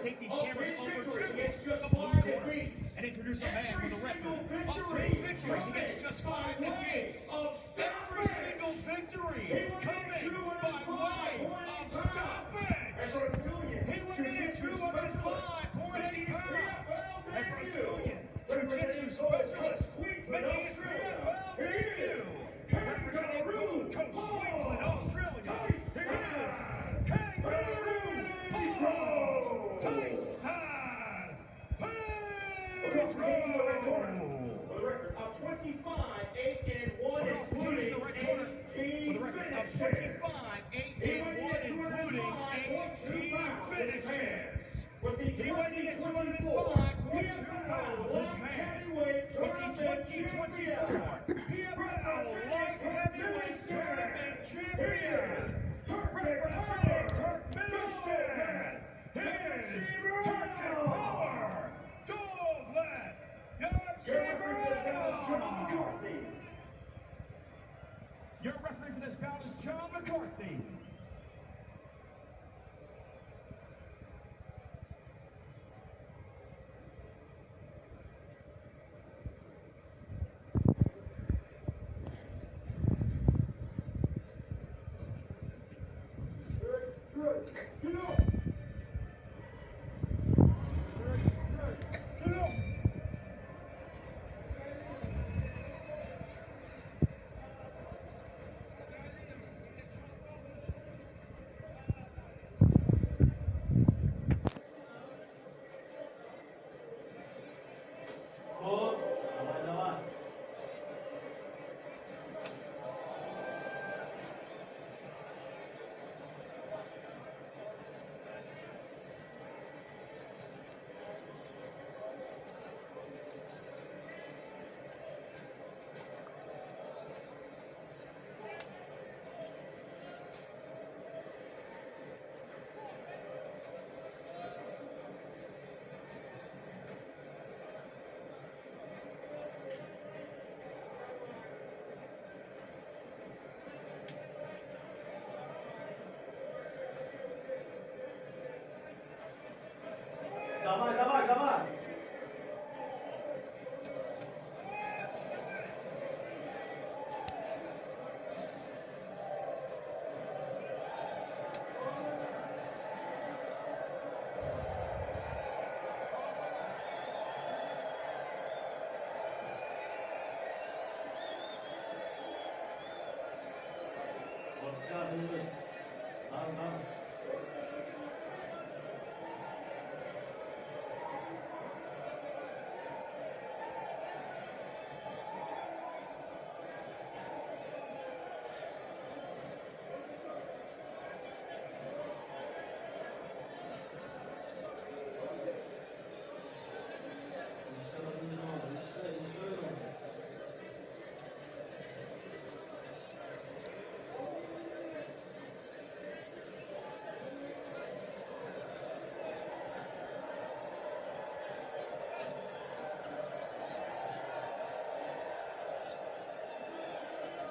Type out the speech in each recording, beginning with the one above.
Let's take these of cameras 10 over victories to against just the blue 5 corner defeats. and introduce a man Every with a record single of 10 victory victories against coming just 5 by way defeats. of Every stoppage. single victory He weighed coming by way 205.8 of pounds. stoppage. A Brazilian He weighed in at jiu-jitsu specialist 205.8 making his pounds. PFL A debut. Brazilian jiu-jitsu Representing Gold Coast, specialist Queensland, making his Australia, PFL he is debut. Representing Kangaroo Gold Coast, Queensland, Paul Australia, here is Tyson Kangaroo Paul Pedro. Tyson Across the cage in the red corner, Pedro. with a record of 25, 8, and 1, Across the cage in the including red corner with 18 a record of finishes. 25, 8, He and weighed in 1, at including 205.2 18 pounds, this man. finishes. With the He weighed in at 2024 205.2 PFL pounds, this Light man. Heavyweight With the Tournament 2024 Champion, PFL Light representing Heavyweight Turkmenistan, Tournament he Champion, is Turkic representing Power Turkmenistan, Dovlet is Turkic Yagshimuradov. Power Dovlet Your referee for this bout is John Yagshimuradov. McCarthy. Your referee for this bout is John McCarthy. Get up! Get up! Hop. Давай, давай. Давай, давай, давай. Gorkýar indi. Dal, dal. Işle birinji round. Işle, işle öyle.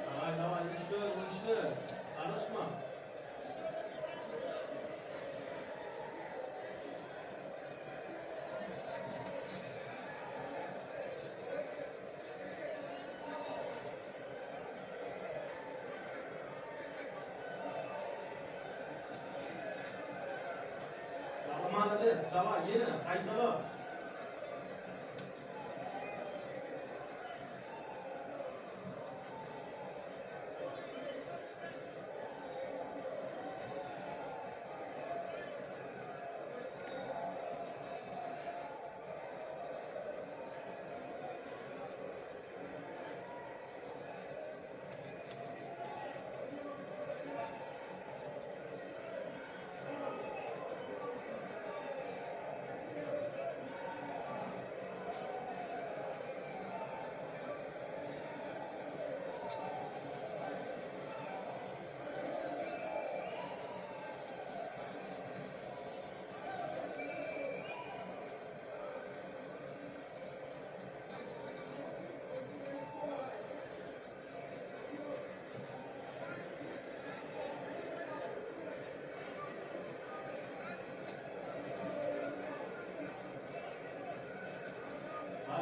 Давай, давай, işle, işle. Karışma. Молодец, давай, ýene, gaýtala.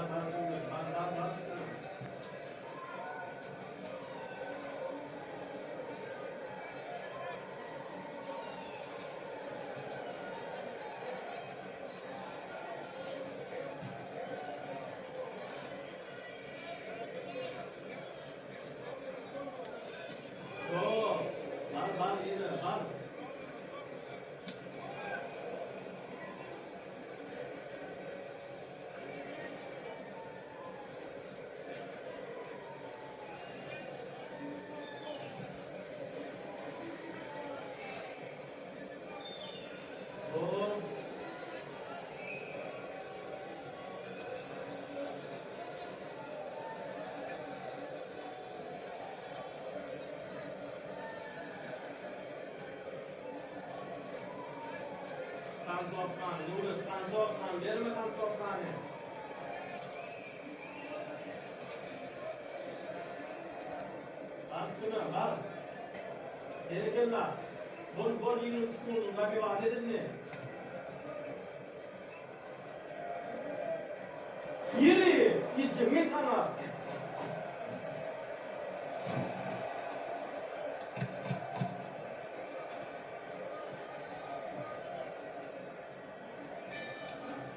Bar, bar, bar, bar, bar üstüne. Oo, bar, bar, ýene, bar. Oo. Kansofkany, Nurek, kansofkany, berme kansofkany. Bar üstüne, bar. Berekella. Bol, bol 20 sekundyň zabiwat edildi. Ýeri, ýetjegmi saňa?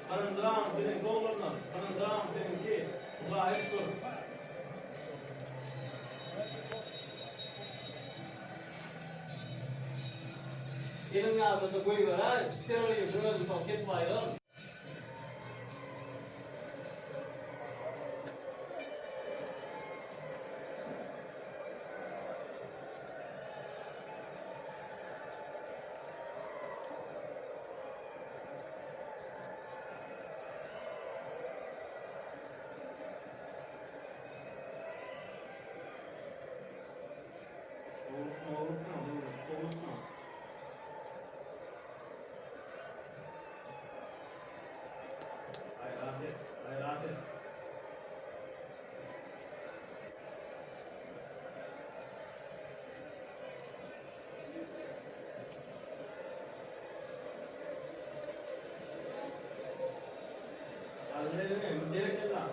Birinji raund biziňki oglanlar. Birinji raund biziňki. Hudaýa şükür. Eliň ýadasa goýberäý, terrorizmiň özüni soň kesip aýyraryn. Howlukma, howlukma, howlukma. Gaýrat et, gaýrat et. Alyn elini, berekella.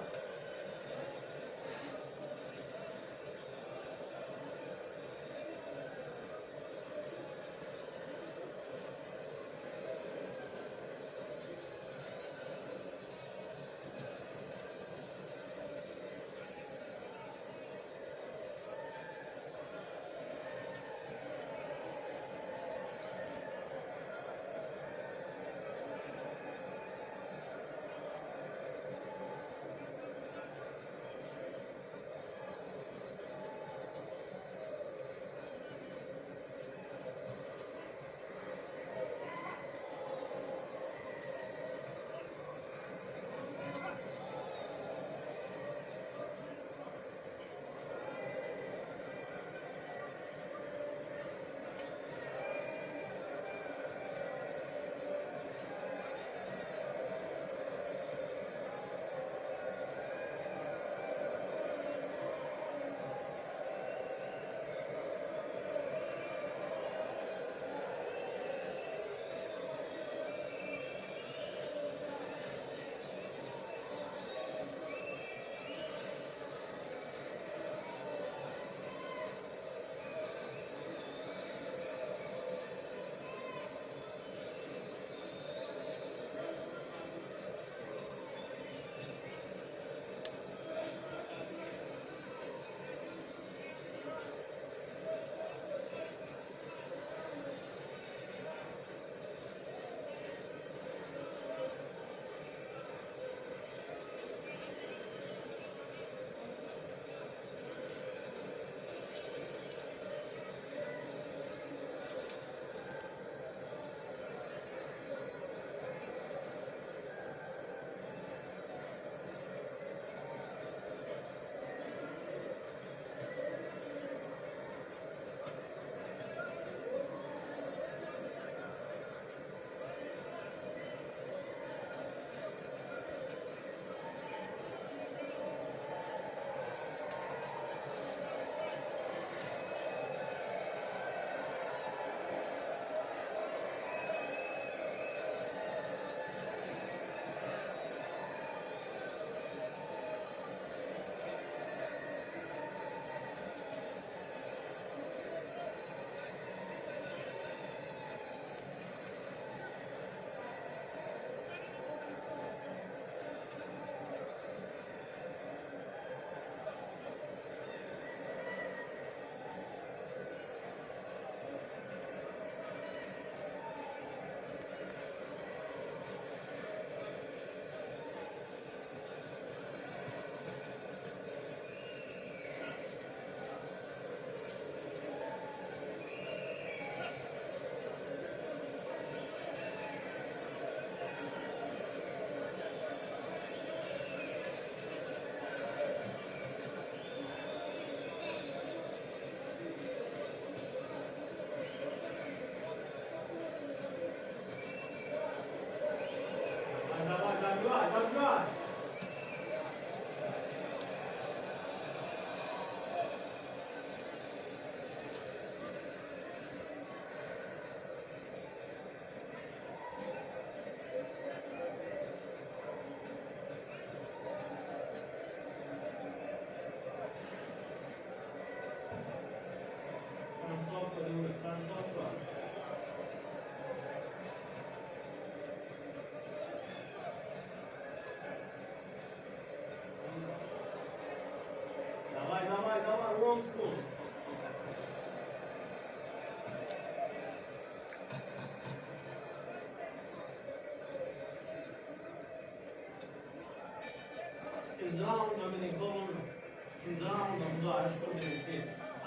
10 sekunt. Ikinji raunda biziňki oglanlar. Ikinji raunda Hudaýa şükür biziňki.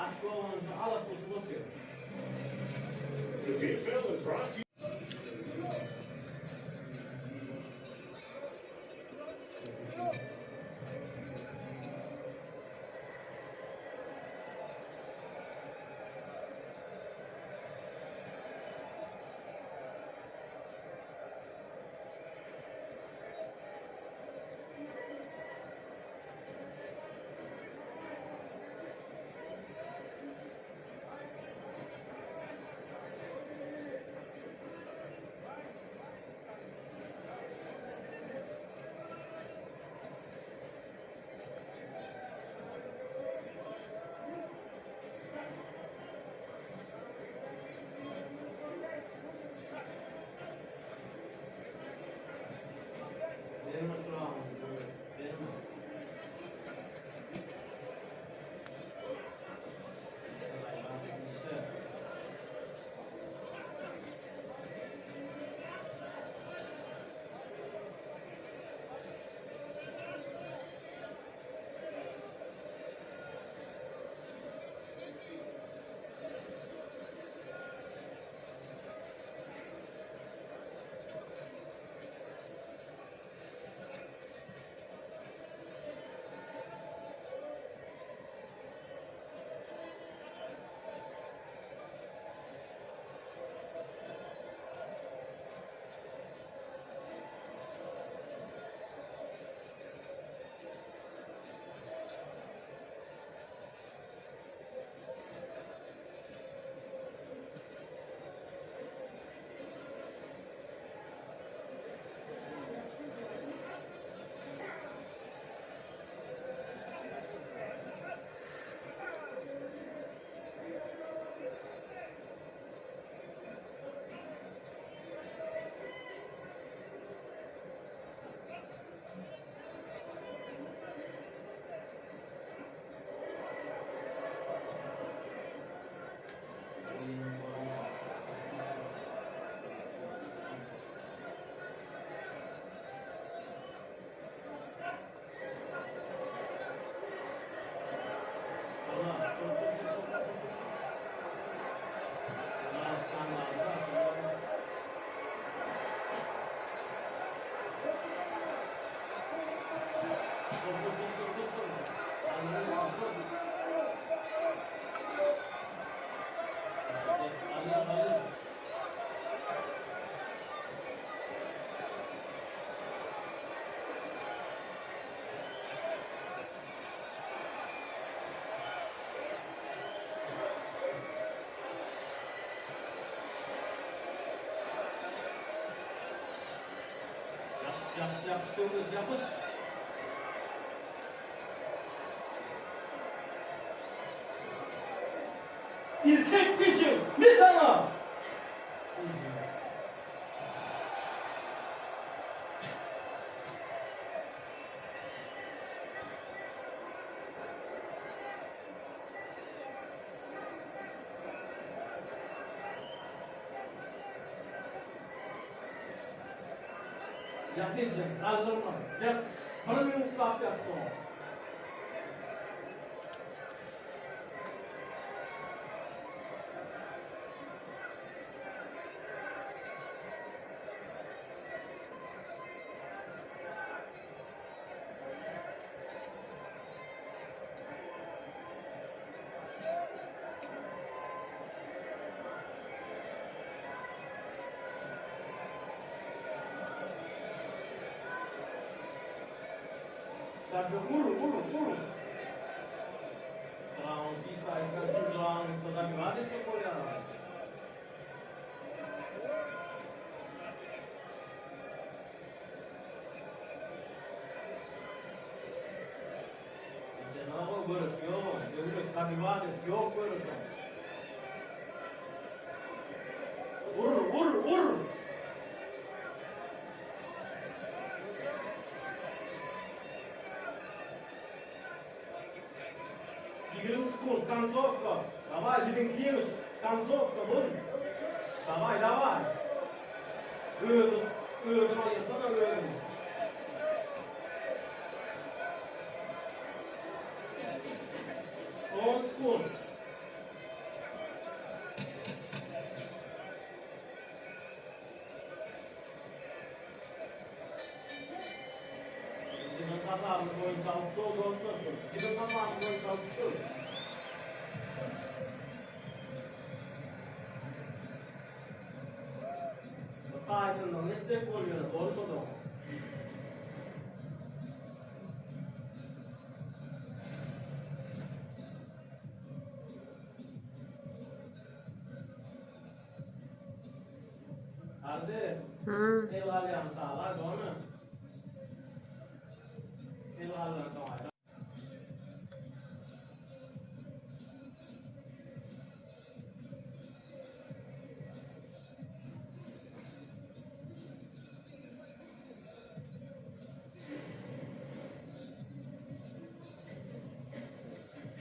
Açyk oglança alas utup otyr. The PFL is brought to you. Berme şu raundy, berme. İşte. Allah, çok çok çok çok. Ya sen Allah. Dur dur dur dur dur dur. Alır alır. Yapış yapış yapış dur yapış. Erkek gücü bir sana. Yat diyeceğim, kaldırma. Yat. Bana bir mutlak yaptı o. Tabii vur vur vur. Round bir sayfa üçüncü roundda da bir var edecek o ya. Cenab-ı görüş yok. Ömrü tabi var yok görüş. Vur vur vur. 20 sekunt, kontsowka. Daway, biziňki ýeňiş. Kontsowka bul. Daway, daway. Özüň, özüň aýyrsana özüňi. On sekunt. Biziň hasabymyz boýunça alyp dur dostlar şu. Biziň hasabymyz boýunça alyp dur. Taýsondan etjek bolýar, bolmady. Hadi. El galýan saga dony. El galýan saga.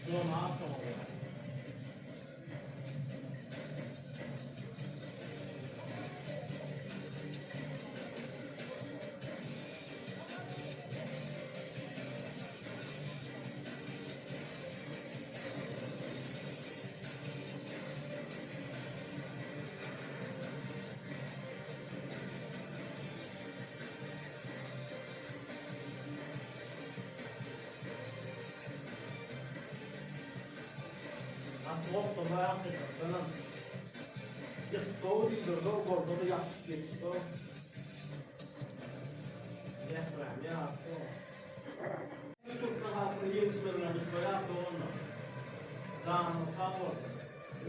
Şulam az soň bolýar. Gaty gorkdum-a hakykatdanam. Ýykdy-ow diýdirdi-ow, bolsa-da ýapyşyp ýetişdi-ow. Mährem ýatdy-ow. Türkmen halkyny ýeňişler bilen gutlaýas doganlar. Janyňyz sag bolsun.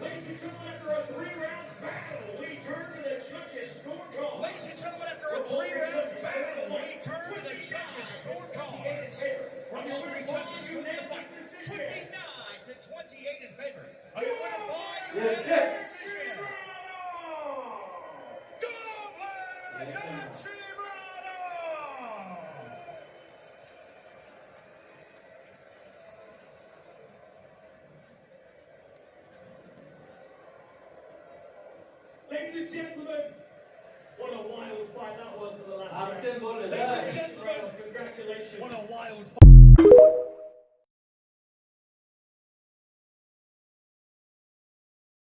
Ladies and gentlemen, after a three-round battle, we turn to the judges' scorecards. Ladies and gentlemen, after a three-round battle, we turn to the judges' scorecards. From all three judges who the fight, 29 to 28 in favor. Of your winner by Yes, unanimous yes. decision, Dovlet Gadzhimuradov! Ladies and gentlemen, what a wild fight that was for the last Abi round. sen böyle Ladies and de. gentlemen, congratulations. What a wild fight.